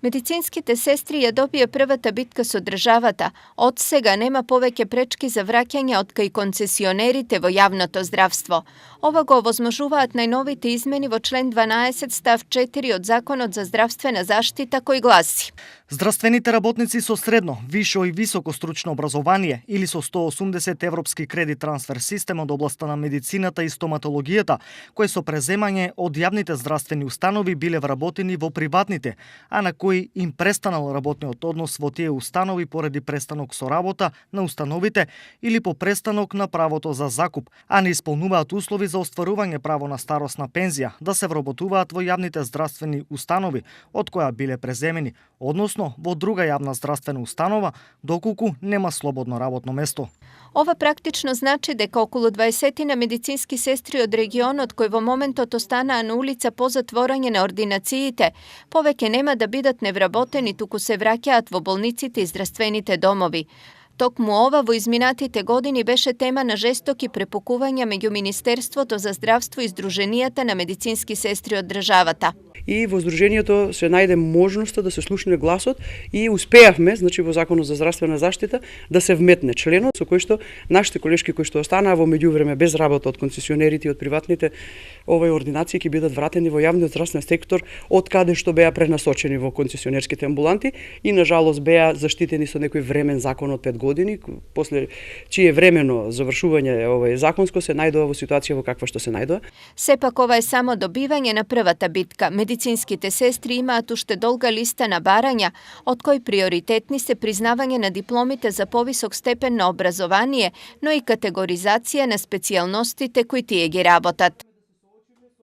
Медицинските сестри ја добија првата битка со државата. Од сега нема повеќе пречки за враќање од кај концесионерите во јавното здравство. Ова го овозможуваат најновите измени во член 12 став 4 од Законот за здравствена заштита кој гласи: Здравствените работници со средно, висше и високо стручно образование или со 180 европски кредит трансфер систем од областа на медицината и стоматологијата, кои со преземање од јавните здравствени установи биле вработени во приватните, а на кои им престанал работниот однос во тие установи поради престанок со работа на установите или по престанок на правото за закуп, а не исполнуваат услови за остварување право на старосна пензија, да се вработуваат во јавните здравствени установи од која биле преземени, односно во друга јавна здравствена установа, доколку нема слободно работно место. Ова практично значи дека околу 20 на медицински сестри од регионот кои во моментот останаа на улица по затворање на ординациите, повеќе нема да бидат невработени, туку се враќаат во болниците и здравствените домови. Токму ова во изминатите години беше тема на жестоки препукувања меѓу Министерството за здравство и Сдруженијата на медицински сестри од државата. И во Сдруженијето се најде можноста да се слушне гласот и успеавме, значи во Законот за здравствена заштита, да се вметне членот со кој што нашите колешки кои што останаа во меѓувреме без работа од концесионерите и од приватните, овие ординации ќе бидат вратени во јавниот здравствен сектор од каде што беа пренасочени во концесионерските амбуланти и на жалост беа заштитени со некој времен закон од 5 години, после чие времено завршување овој законско се најдоа во ситуација во каква што се најдоа. Сепак ова е само добивање на првата битка. Медицинските сестри имаат уште долга листа на барања, од кои приоритетни се признавање на дипломите за повисок степен на образование, но и категоризација на специјалностите кои тие ги работат.